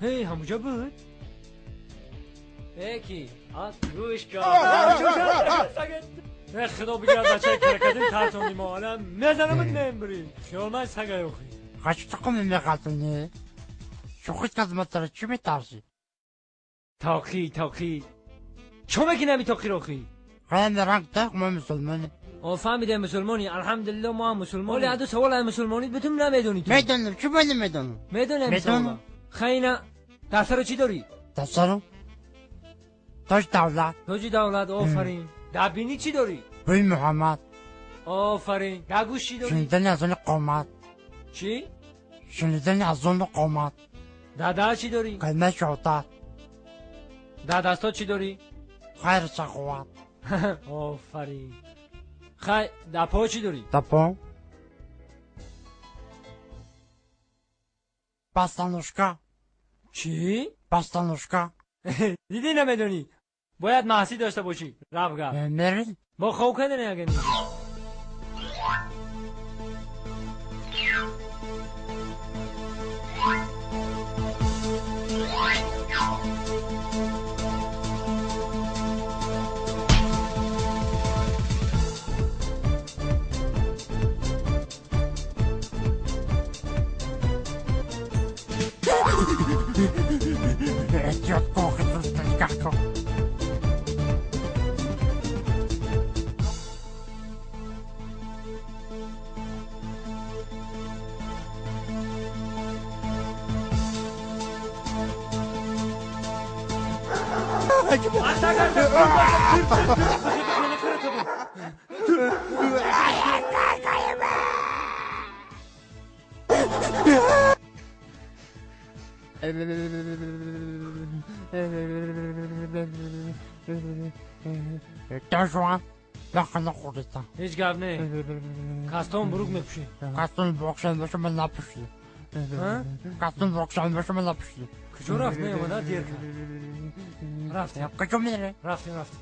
Ҳей, ҳамуҷа буд? Ки гӯш кар. Худо бигирад бачаи крокодил тартони мо. Ала мезанамут мембурӣ. Хиёл ман сага ёхӣ. Қачтақум меғалтони? Шӯхит казматара чӣ метарсӣ? Тоқӣ, тоқӣ. Чо мекунӣ ҳами тоқиро охӣ? Хаян ранг тақ мо мусулмонӣ. О, фаҳмидем мусулмонӣ. Алҳамдулилло мо ҳам мусулмонӣ. Оли аду савол ай мусулмонӣ битум намедонӣ ту. Медонам, чӣ бояд намедонам? Медонам савола. Хайна дар чӣ дорӣ? Дар сару? Тоҷ давлат. Тоҷи давлат, офарин. Дар бинӣ чӣ дорӣ? Бӯи Муҳаммад. Офарин. Дар гӯш чӣ дорӣ? Шунидани азони қомат. Чӣ? Шунидани азони қомат. Дар даҳ чӣ дорӣ? Калимаи шаҳодат. Дар дастҳо чӣ дорӣ? Хайру саховат. Офарин. Хай, дар по чӣ дорӣ? Дар по? Бастанушка. Чӣ? Бастанушка. Дидӣ намедонӣ? Бояд маҳсӣ дошта бошӣ. Рафга. Мерӣ? Мо хов кардем агар Эҳтиёт кун, хизмат кун. Дожуан лахана хӯрдита. Ҳеҷ гап не. Кастон бурук мепӯшӣ. Кастон бурукшан боша ман напӯшӣ. Кастон бурукшан боша ман напӯшӣ. Куҷо рафт? Не омада дер кард. Рафтем. Куҷо мере? Рафтем, рафтем.